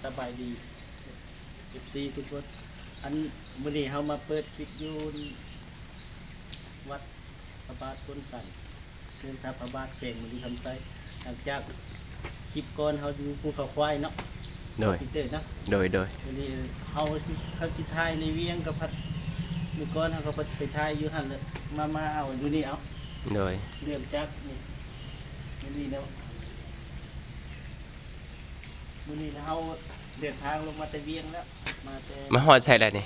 ສະບາຍດີ ເອັຟຊີ ທຸກຄົນ. ອັນ ມື້ນີ້ເຮົາມາເປີດຄລິບຢູ່ວັດພະບາດໂພນສັນ ເທິງທ່າພະບາດ ແຂວງບໍລິຄຳໄຊ. ຫຼັງຈາກຄລິບກ່ອນເຮົາຢູ່ພູເຂົາຄວາຍເນາະ ໂດຍ ປີເຕີເນາະ. ໂດຍ ໂດຍ. ມື້ນີ້ເຮົາຊິ ເຮົາຊິຖ່າຍໃນວຽງ ກໍພັດ ມື້ກ່ອນເຮົາກໍໄປຖ່າຍຢູ່ຫັ້ນແຫຼະ. ມາ ມາເອົາຢູ່ນີ້ເອົາ. ໂດຍ. ເລີ່ມຈາກນີ້ ມື້ນີ້ເນາະ. ມື້ນີ້ເຮົາເດີນທາງລົງມາແຕ່ວຽງແລ້ວ ມາແຕ່ ມາຮອດໃສແລ້ວນີ້?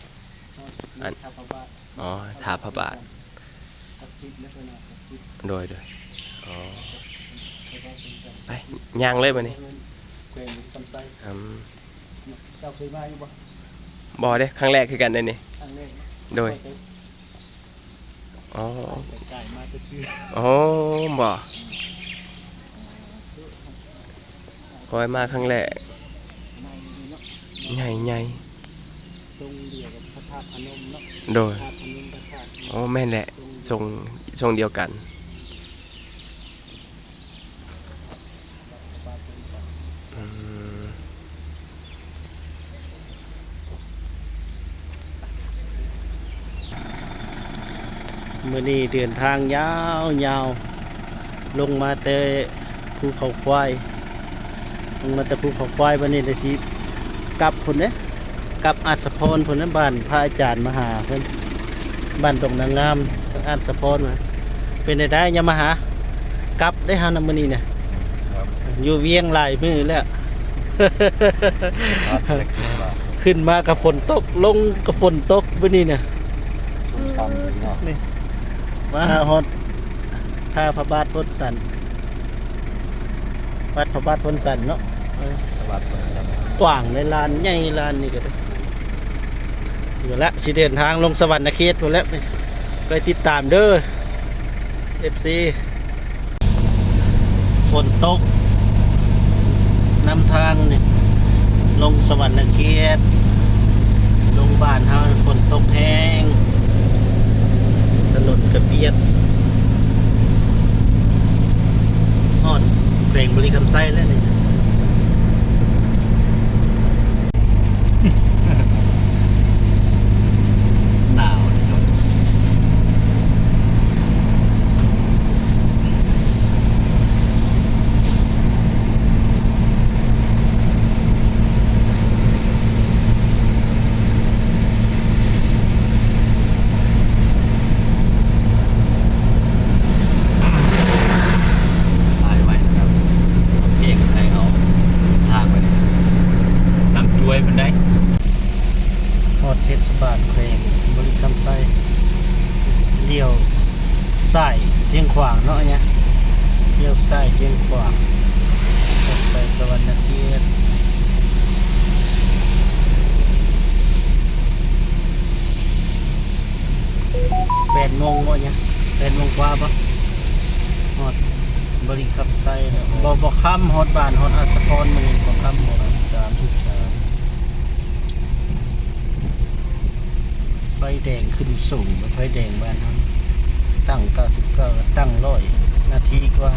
ຮອດ ອັນ ທ່າພະບາດ. ອໍ ທ່າພະບາດ ສັກສິດແລ້ວເພິ່ນວ່າສັກສິດ. ໂດຍ ໂດຍ. ອໍ ໄປ ຍ່າງເລີຍບັດນີ້. ແຂວງບໍລິຄຳໄຊ. ອືມ ເຈົ້າເຄີຍມາຢູ່ບໍ່? ບໍ່ເດ້ ຄັ້ງແລກຄືກັນເດ້ນີ້. ຄັ້ງແລກເນາະ. ໂດຍ. ຂ້ອຍກໍ ອໍ ໄປໄກມາແຕ່ຊື່. ອໍ ບໍ່ ຂ້ອຍມາຄັ້ງແລກ. ໃຫຍ່ເນາະ ໃຫຍ່ ໃຫຍ່. ຊົງດຽວກັບພະທາດພະນົມເນາະ. ໂດຍ. ພະທາດພະນົມ ພະທາດ ອໍ ແມ່ນແຫຼະ ຊົງ ຊົງ ຊົງດຽວກັນ. ອືມ ມື້ນີ້ເດີນທາງຍາວໆ ລົງມາແຕ່ພູເຂົາຄວາຍ ລົງມາແຕ່ພູເຂົາຄວາຍ. ບັດນີ້ລະຊິກັບພຸ້ນເດ້ ກັບອາດສະພອນພຸ້ນນະ ບ້ານພະອາຈານມະຫາເພິ່ນ ບ້ານດົງນາງງາມ ອາດສະພອນ. ເປັນໃດໆ ຍາມມະຫາ ກັບເດ້ເຮົານະມື້ນີ້ນະ. ຢູ່ວຽງຫຼາຍມື້ແລ້ວ ຂຶ້ນມາກໍຝົນຕົກ ລົງກໍຝົນຕົກມື້ນີ້ນະ. ຊຸ່ມຊ່ຳຢູ່ເນາະ. ນີ້ ມາຮອດທ່າພະບາດໂພນສັນ ວັດພະບາດໂພນສັນເນາະ. ເອີ ວັດໂພນສັນ ກວ້າງໃດ ລານໃຫຍ່ ລານນີ້ກໍໄດ້. ເອົາລະ ຊິເດີນທາງລົງສະຫວັນນະເຂດພຸ້ນແຫຼະ ໄປຕິດຕາມເດີ ເອັຟຊີ. ຝົນຕົກນຳທາງນີ້ ລົງສະຫວັນນະເຂດ ລົງບ້ານເຮົາ ຝົນຕົກແຮງ ຖະໜົນກະບຽດ ຮອດແຂວງບໍລິຄຳໄຊແລ້ວນີ້. ໜາວເດ້ເນາະ. ຖ່າຍໄວ້ແລ້ວກໍເພງໃສ່ເອົາທາງໄປ ນຳຈວຍເພິ່ນໄດ໋. ຮອດເທດສະບານແຂວງບໍລິຄຳໄຊ ລ້ຽວຊ້າຍຊຽງຂວາງເນາະ ອັນນີ້ ລ້ຽວຊ້າຍຊຽງຂວາງ ໄປສະຫວັນນະເຂດ. ແປດໂມງບໍ່ ຍັງ ແປດໂມງກວ່າບໍ່? ຮອດບໍລິຄຳໄຊແລ້ວ. ບໍ່ ບໍ່ຄ່ຳ ຮອດບ້ານ ຮອດອາດສະພອນມື້ນີ້ ບໍ່ຄ່ຳ ບໍ່ຄ່ຳ ສາມສິບສາມ. ໄຟແດງຂຶ້ນສູງ ໄຟແດງບ້ານເຮົາ ຕັ້ງເກົ້າສິບເກົ້າ ຕັ້ງຮ້ອຍນາທີກວ່າ.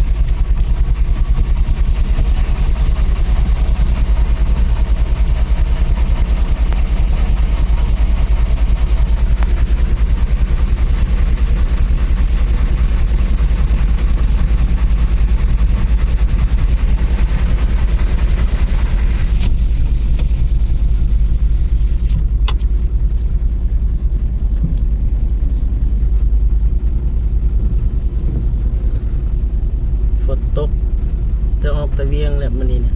ຝົນຕົກ ແຕ່ອອກແຕ່ວຽງແລ້ວມື້ນີ້ນະ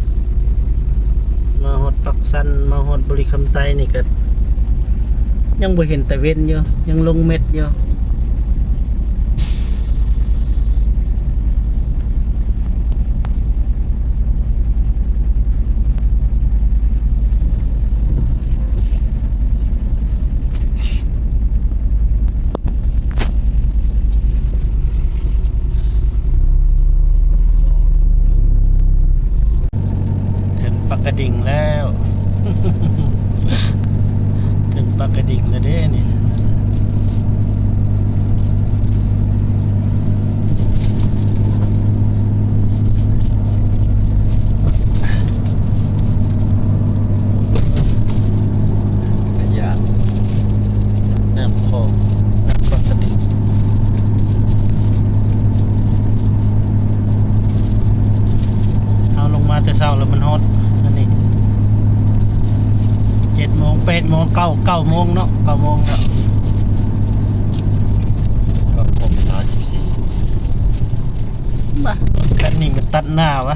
ມາຮອດປາກຊັນ ມາຮອດບໍລິຄຳໄຊນີ້ກໍຍັງບໍ່ເຫັນຕາເວັນຢູ່ ຍັງລົງເມັດຢູ່. ເຖິງປາກກະດິງແລ້ວ ເຖິງປາກກະດິງແລ້ວເດ້ນີ້. ເ ແປດໂມງ ເກົ້າ ເກົ້າໂມງເນາະ ເກົ້າໂມງແລ້ວ ກໍຄົບສາມສິບສີ່ ມາ ຄັນນີ້ກໍຕັດໜ້າວະ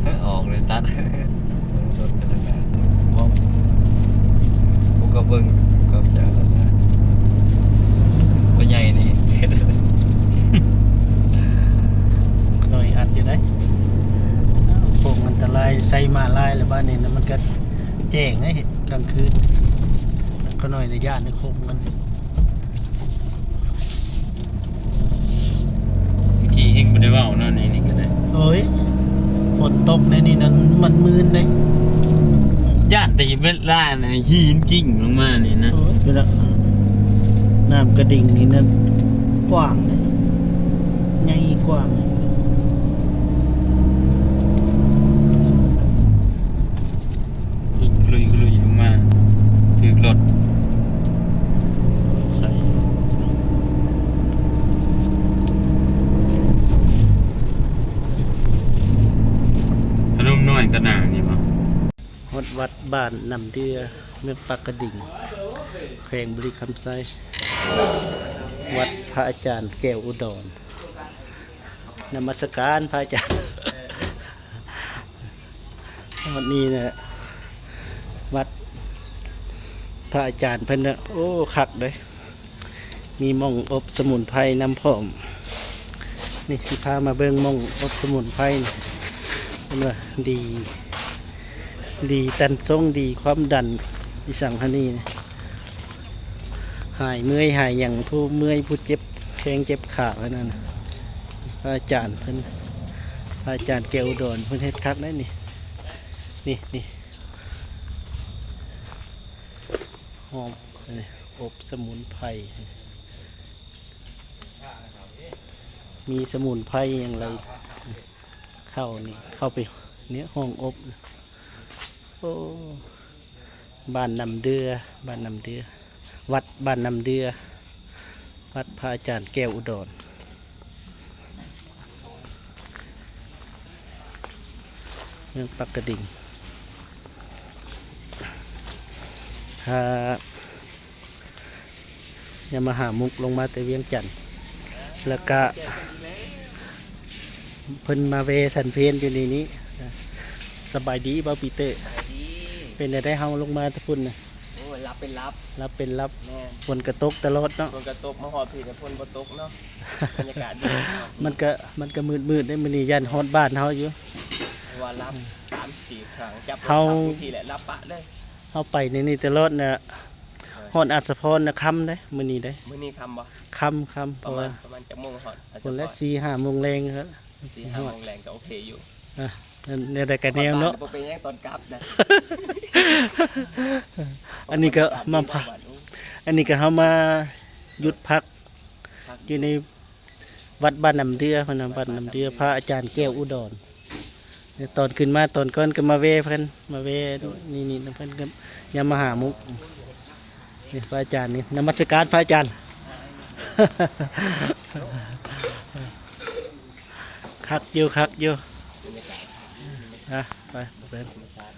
ເອີ ອອກເລີຍຕັດ ລົດຈັກກະຍານ ມອງ ກູກໍເບິ່ງ ຂອບໃຈແລ້ວນະ ບໍ່ໃຫຍ່ນີ້ ໜ້ອຍອັດຢູ່ໃດ໋ ໂຄ້ງອັນຕະລາຍ ໃສ່ມ້າລາຍແລ້ວບາດນີ້ນະ ມັນກໍແຈ້ງໃດ໋ ກາງຄືນ ຂ້ານ້ອຍນະຢ້ານໃນໂຄ້ງມັນ. ເມື່ອກີ້ເຮງບໍ່ໄດ້ເວົ້າເນາະ ໃນນີ້ກໍໄດ້ ໂອ້ຍ ຝົນຕົກໃນນີ້ນັ້ນມັນມື່ນເດ້ ຢ້ານແຕ່ເວລານະ ຫີນກິ້ງລົງມານີ້ນະ ໂອ້ຍ ເວລາ ນ້ຳກະດິງນີ້ນະ ກວ້າງເດ້ ໃຫຍ່ກວ້າງ. ກະລຸຍກະລຸຍລົງມາ ຖືກລົດໃສ່ ພະນົມນ້ອຍຕະໜານີ້ບໍ? ຮອດວັດບ້ານນ້ຳເດື່ອ ເມືອງປາກກະດິງ ແຂວງບໍລິຄຳໄຊ ວັດພະອາຈານແກ້ວອຸດອນ ນະມັດສະການພະອາຈານ. ຮອດນີ້ນະ ວັດພະອາຈານເພິ່ນນະ ໂອ້ ຄັກເດ້ ມີໝ່ອງອົບສະໝຸນໄພນຳພ້ອມ ນີ້ ຊິພາມາເບິ່ງໝ່ອງອົບສະໝຸນໄພນີ້ ເພິ່ນວ່າດີ ດີຕັນຊົງ ດີຄວາມດັນ ອີ່ສັງຫັ້ນນີ້ ຫາຍເມື່ອຍຫາຍຫຍັງ ຜູ້ເມື່ອຍຜູ້ເຈັບແຂ້ງເຈັບຂາຫັ້ນນະ ພະອາຈານເພິ່ນ ພະອາຈານແກ້ວອຸດອນ ເພິ່ນເຮັດຄັກໄດ໋ນີ້ ນີ້ ນີ້ ຫອມ ອັນນີ້ ອົບສະໝຸນໄພ ມີສະໝຸນໄພຫຍັງຫຼາຍ ເຂົ້ານີ້ ເຂົ້າໄປ ນີ້ ຫ້ອງອົບ ໂອ້ ບ້ານນ້ຳເດື່ອ ບ້ານນ້ຳເດື່ອ ວັດບ້ານນ້ຳເດື່ອ ວັດພະອາຈານແກ້ວອຸດອນ ເມືອງປາກກະດິງ ຖ້າ ຍາມາຫາມຸກລົງມາແຕ່ວຽງຈັນ ແລ້ວກະເພິ່ນມາແວ່ສັນເພນຢູ່ນີ້ນີ້ ສະບາຍດີບ່າວປີເຕີ ສະບາຍດີ ເປັນແນວໃດເຮົາລົງມາແຕ່ພຸ້ນນະ? ໂອ້ຍ ຫຼັບເປັນຫຼັບ ຫຼັບເປັນຫຼັບ ແມ່ນ ຝົນກະຕົກຕະຫຼອດເນາະ ຝົນກະຕົກ ມາຮອດພີ້ແຕ່ຝົນບໍ່ຕົກເນາະ ບັນຍາກາດດີ ມັນກະ ມັນກະມືດໆເດ້ ມື້ນີ້ຢ້ານຮອດບ້ານເຮົາຢູ່ ເພາະວ່າຫຼັບສາມສີ່ຄັ້ງ ຈັບໂທລະສັບຈັ່ງຊີ້ແຫຼະ ຫຼັບປະເລີຍ ເຮົາໄປໃນນີ້ຕະຫຼອດນະ ຮອດອາດສະພອນນະຄ່ຳເດ້ ມື້ນີ້ເດ້ ມື້ນີ້ຄ່ຳບໍ່? ຄ່ຳ ຄ່ຳ ປະມານ ເພາະວ່າ ປະມານຈັກໂມງຮອດອາດສະພອນ? ພຸ້ນແຫຼະ ສີ່ຫ້າໂມງແລງ ສີ່ຫ້າໂມງແລງກໍໂອເຄຢູ່ ອ່ະ ແນວໃດກໍແນວເນາະ ຮອດບ້ານບໍ່ເປັນຫຍັງຕອນກັບນະ ອັນນີ້ກໍມາພັກ ອັນນີ້ກໍເຮົາມາຢຸດພັກ ພັກຢູ່ໃນ ວັດບ້ານນ້ຳເດື່ອ ເພິ່ນນະ ວັດນ້ຳເດື່ອ ວັດນ້ຳເດື່ອ ພະອາຈານແກ້ວອຸດອນ ຕອນຂຶ້ນມາຕອນກ່ອນກໍມາແວ່ເພິ່ນ ມາແວ່ ໂດຍ ນີ້ໆ ນຳເພິ່ນກໍຍາມມາຫາມຸກ ນີ້ພະອາຈານນີ້ ນະມັດສະການພະອາຈານ ຄັກຢູ່ ຄັກຢູ່ ອ່ະ ໄປ ເບິ່ງ ທາງ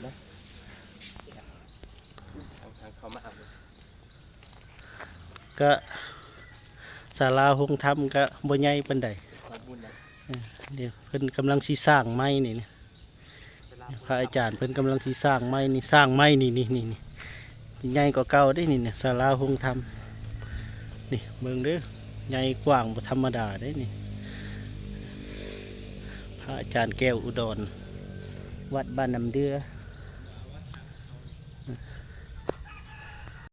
ເຂົ້າມາ ກະສາລາໂຮງທຳກະບໍ່ໃຫຍ່ປານໃດ ເອີ ດຽວເພິ່ນກຳລັງຊິສ້າງໃໝ່ນີ້ ພະອາຈານເພິ່ນກຳລັງຊິສ້າງໃໝ່ນີ້ ສ້າງໃໝ່ນີ້ ນີ້ ນີ້ ນີ້ ໃຫຍ່ກວ່າເກົ່າເດ້ນີ້ ນີ້ ສາລາໂຮງທຳ ນີ້ ເບິ່ງເດີ ໃຫຍ່ກວ້າງບໍ່ທຳມະດາເດ້ນີ້ ພະອາຈານແກ້ວອຸດອນ ວັດບ້ານນ້ຳເດື່ອ.